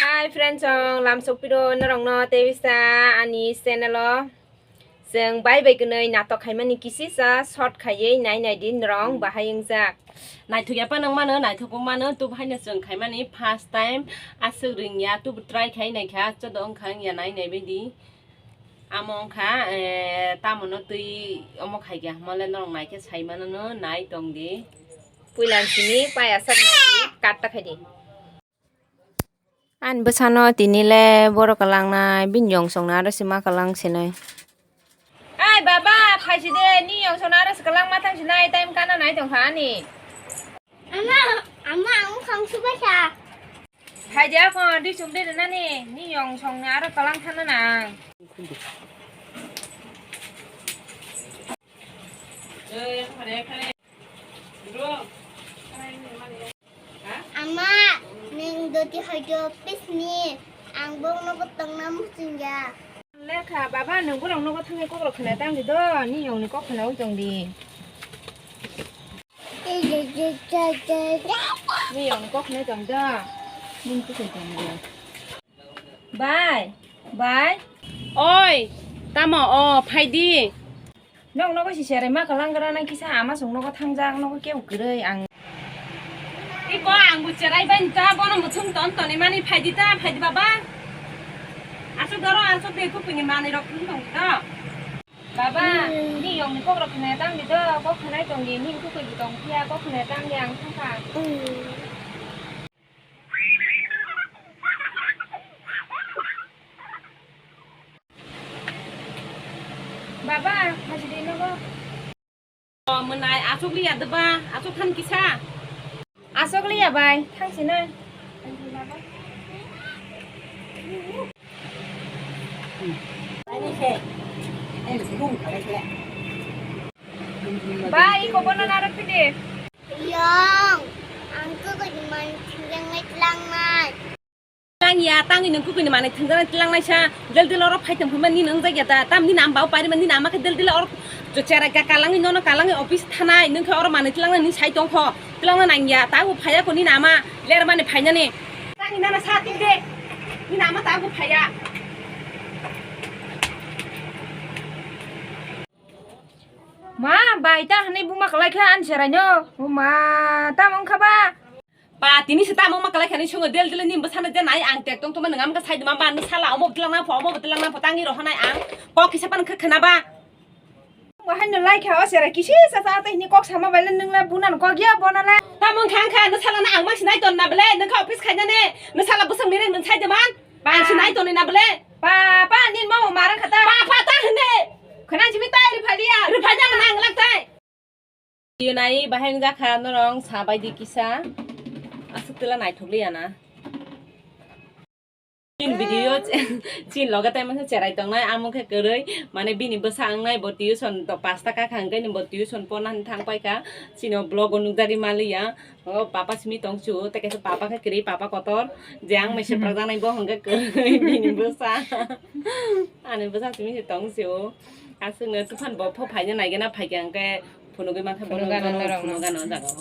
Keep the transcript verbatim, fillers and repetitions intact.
Hi friends, chwng lam sokpiro norokno tei bisa ani channel o. Chwng bai bai kwnwi natok khaimani kisisa short khaiwi nai nai di norok bahai wngjak. Naithok ya pa nang mano, naithok wng mano, tub haino chwng khaimani first time aswk ring ya, tub try khai nai kha, chodo wng kha wng ya nai nai bai di. Amo wng kha, eh, tamo no twi omo khai kha, hwnba le norok nai khe sai mano no, nai tong di. Puila simi paya sak nai di, cut ta khai di. Ani bwsano tini le borok kwlangnai, bini yong songno aro se ma kwlang sinai. Ai baba, phaisi de, ni yong songno aro se kwlang ma thang sinai, time kana nai tong kha ani. Ama, ama, ang khang subaisa. Phaidi ako, di chum de nani, ni yong songno aro kwlang thana nang. Ama, nwng doti hoito pisni, ang bokno botongna muchungya. Lekha, baba, nwng borok nogo thangwi kokrok khna tang di do, ni yongni kok khna wi tong di. Ni yongni kok khna tong do, nini kuchuk tong di. Bai, bai. Oi, tamo o, phaidi. Nok nogo si cherai ma kwlang gra nang kisa ama song nogo thangjak nogo kebo kwrwi ang. Iko ang bo cherai bai ta bono muchung ton toni mani phaidi ta phaidi baba. Asuk doro asuk de kupini mani rok thung tong do. Baba, ni yong ni kok rok khna tang di do, kok khnai tong di, ni kuk koi tong phiya, kok khna tang di ang thang kha. Baba, haji de nogo. O, mwnai, aswk liya deba, aswk than kisa. Aswk liya bai, thang sinai. Bai, iko bono narok pide. Yong, ang kuk koi man thingjang ngai tlang nai. Tang ya, tangwi nwng kukuini manwi thwngjaknai twlangnaisa, del del oro phai tong phai mani nini wngjak ya da, tamni nini ama bo pairi mani nini ama khe del del oro cherai ka kalangwi nono kalangwi office thanai, nwng khe oro manwi twlangnai nini sai tong kho, twlangna nang ya, ta bo phai ya kho nini ama ler mani phainani. Tangwi nana sa tik de, nini ama ta bo phai ya. Ma, bai ta hwnwi buma kwlai kha ani cheraino. O ma, tamo wngkha ba? Ba, tini se tamo wngma kwlai kha ni songo del del ni bwsano je nai ang tek tong tongma nwng amkha sai duma ba, nw sala omo bwtwlang nang pho, omo bwtwlang nang pho, tangwi rohonai ang. Kok kisa pan kha khna ba. Bo haino lai kha o chera kisi sa sa tei hini kok sama bai le nwng le bunan kok ya bona le. Tamo wngkha wngkha, nw sala na ang ma sinai ton na bele, nwng kha office khaina ne, nw sala bwsang ni reng nwng sai de man. Ba, ang sinai ton na bele. Pa, pa, nini mama marang kha ta. Pa, pa, ta hwne. Khna simi tai rwphaliya. Rwphaliya nang lak tai. Video nai bahai wngjakha norok sabai di kisa. Aswk tela naithok liya na. Chin video chin loge tai masa cherai tongnai amo khe kwrwi mane bini bwsa wngnai bo tuition to paanch taka kha hwnkhe bo tuition porna thang paikha chini o vlog o nukjagwi maliya o papa simi tongsu tei kaisa papa khe kwrwi papa kotor je ang mai seprak jaknai bo hwnkhe kwrwi bini bwsa ani bwsa simi se tongsu. Aswkno tufan bo pho phaina naigena phaikha hwnkhe phunugwi mankha bono phunugano jono norokno. Phunugano jaga o.